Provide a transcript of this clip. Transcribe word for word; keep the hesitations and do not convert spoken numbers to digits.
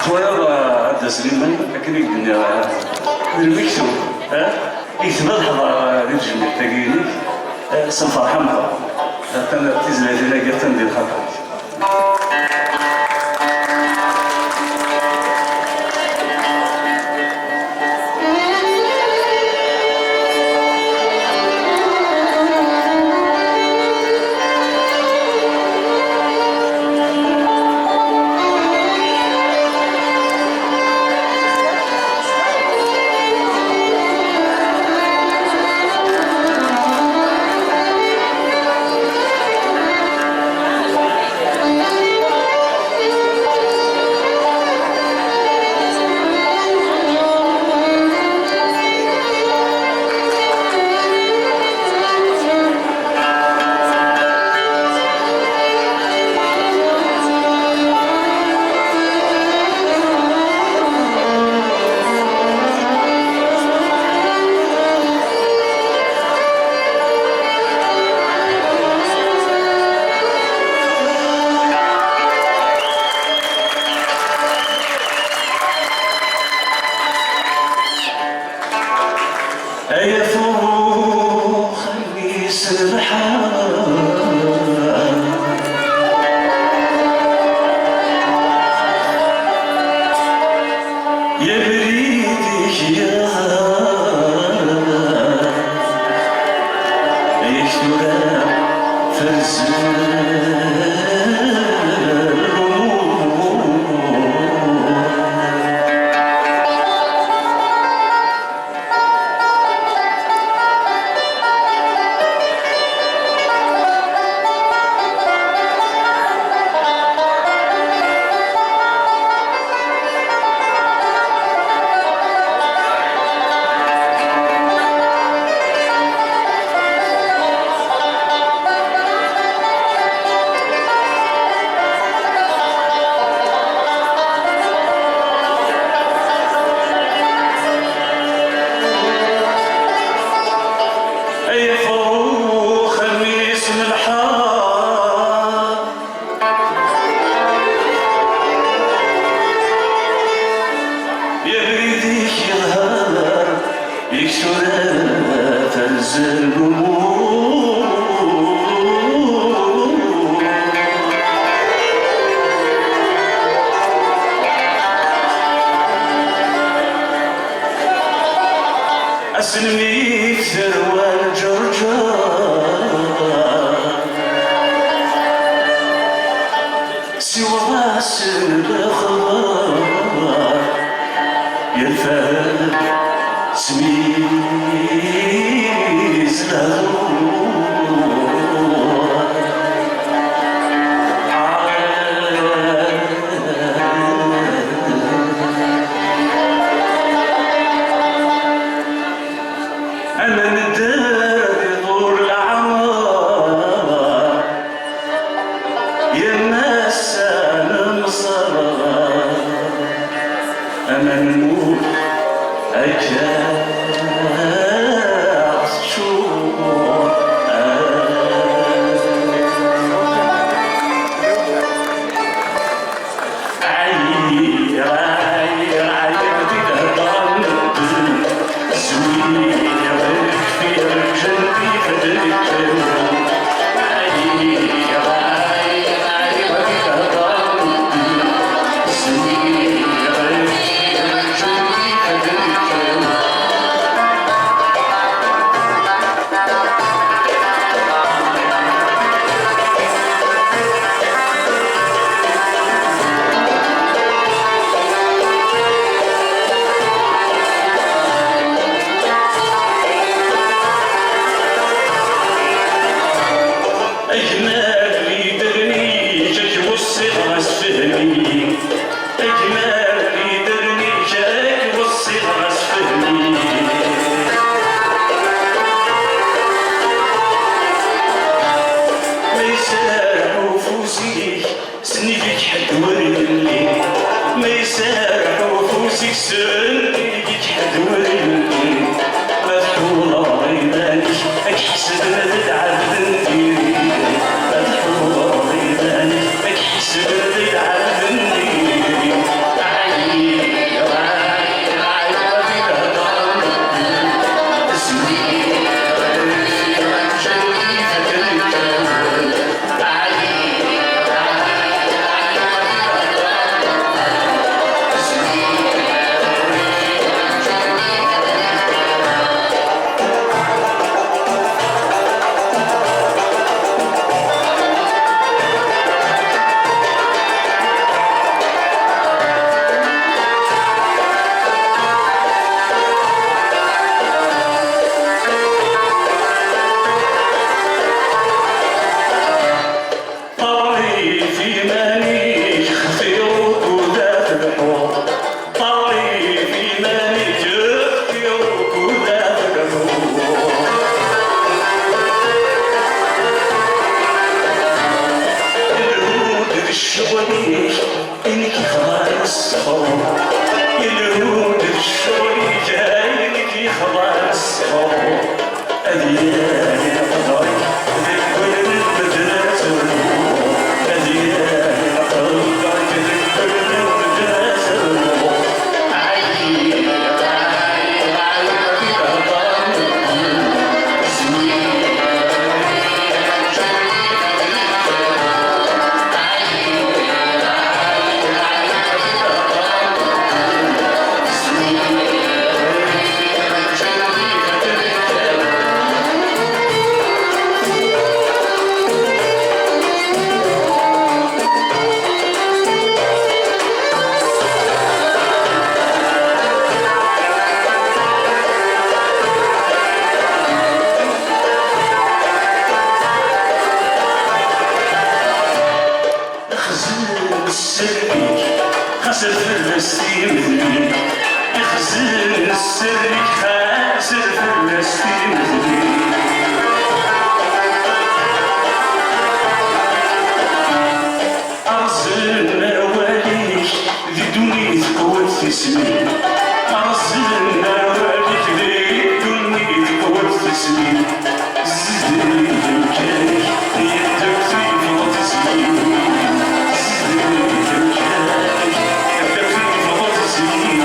Twalaḍ, a Dda Sliman, akken i k-d-nniɣ, eh, d lmektub, eh? Yekteb ad ḥḍer, eh, di tejmilt-agi-inek, eh, s lferḥ ameqqran. Atan tizlatin-agi atan di lxaṭer-ik. Ay afrux, mmi-s n lḥal. Abrid-ik yeɣra, yak tura terzel lumuṛ. Ay afrux, mmi-s n lḥal. Abrid-ik yeɣra, yak tura terzel lumuṛ. Ass-nni terwa lǧerǧer, siweḍ-asen lexbar, yerfed s mi-s lehdur. Aman dder di ḍul leɛmer, yemma-s nemẓer, aman lmut akka teččur. Ɛyiɣ, ɛyiɣ, ɛyiɣ di theddren medden. Zwireɣ kfiɣ ǧǧan-t ifadden-iw. Ɛyiɣ, ɛyiɣ, ɛyiɣ di theddren medden. Zwireɣ kfiɣ ǧǧan-t ifadden-iw. Agmer n yidrimen-ik, ad k-weṣṣiɣ ɣas fehmi. Agmer n yidrimen-ik, ad k-weṣṣiɣ ɣas fehmi. Ma iserreḥ ufus-ik, sennig-k ḥedd ur yelli. Ma iserreḥ ufus-ik, sennig-k ḥedd ur yelli. Ma tḥuleḍ iman-ik, ad k-ḥesben d lɛebd n diri. Ma tḥuleḍ iman-ik, ad k-ḥesben d lɛebd n diri. Ilhu-d ccɣel igan i k-yexḍan ṣṣber. Ad yali leqder deg wul n medden ad ternu. Ad yali leqder deg wul n medden ad ternu. Ɛyiɣ, ɛyiɣ, ɛyiɣ di lehḍer n medden. Zwir. Xzen sser-ik, xas ar fell-as timedli. Ixzen sser-ik, xas ar fell-as timedli. Rẓen awal-ik di ddunit qwet tismin. Rẓen awal-ik di ddunit qwet tismin. Zeddig amkan-ik, yedder tifeḍ tezyin. Zeddig amkan-ik, yedder tifeḍ tezyin.